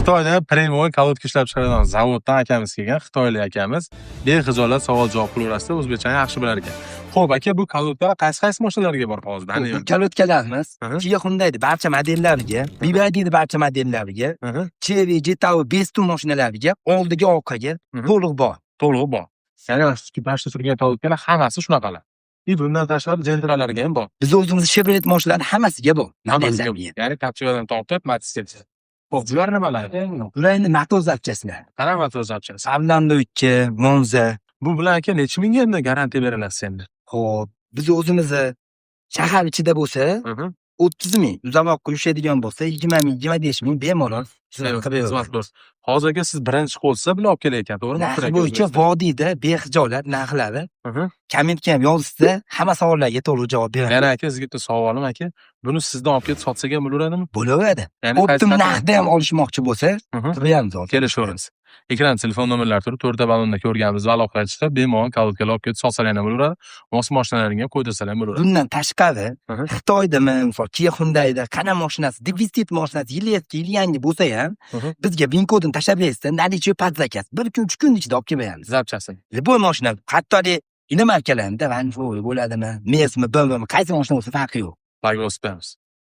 Xitoyda прямой колодка ishlab chiqaradigan zavoddan akamiz kelgan, xitoylik akamiz. Bexijolat savol javob qilaverasizlar, o'zbekchani yaxshi bilar ekan. Xo'p, aka, bu колодка lar qaysi qaysi mashinalarga bor hozir? Bu колодка larimiz Kia Hyundai'ni barcha modellariga, BYD'ni barcha modellariga, Chery, Jetour, Bestune mashinalariga, oldiga, orqaga to'liq bor. To'lig'i bor. Ya'ni mana shu turgan колодка lar hammasi shunaqalar. И bundan tashqari Gentralarga ham bor. Biz o'zimiz Chevrolet mashinalari hammasiga bor. Hammasiga. Modellarga. Ya'ni Captiva'dan tortib Matizgacha. Xo'p, bular nimalar? Bular endi motor запчасть lar. Qanaqa motor запчасть? Avlando 2, Monza. Bu bilan, aka, necha mingga endi garantiya berilasiz endi? Xo'p, biz o'zimizni shahar ichida bo'lsa 30 ming, uzoqroqqa yushadigan bo'lsa 20 ming, 25 ming bemalol xizmat qilib Xizmat beramiz. qilasiz. Hozir, aka, siz birinchi qo'lsiz bular olib kelayotgan, to'g'rimi? Narxi bo'yicha vodiyda bexijolat narxlari, kommentga ham yozishsa, hamma savollarga to'liq javob beraman. Yana, aka, sizga bitta savolim, aka. Buni sizdan olib kelib sotsak ham bo'laveradimi? Bo'laveradi. Ya'ni Оптом narxda ham olishmoqchi bo'lsa, qilib hozir. Kelishaveramiz. Ekran telefon nomerlari turib, to'rtta balonda ko'rganmiz va aloqaga chiqib, bemalol колодка lar olib kelib sotsalar ham bo'laveradi. Mos mashinalarga ham qo'ydirsalar ham bo'laveradi. Bundan tashqari, Xitoydami, misol, Kia Hyundai'da qana mashinasi, defitsit mashinasi, yil eski, yil yangi bo'lsa ham, bizga VIN kodini tashlab bersa, наличие под заказ. Bir kun, 3 kun ichida olib kelib beramiz. Запчасть. Любой mashina, hatto иномарка larda Range Rover bo'ladimi, Mersmi, BMWmi, qaysi mashina bo'lsa, farqi yo'q. Lak bosib beramiz.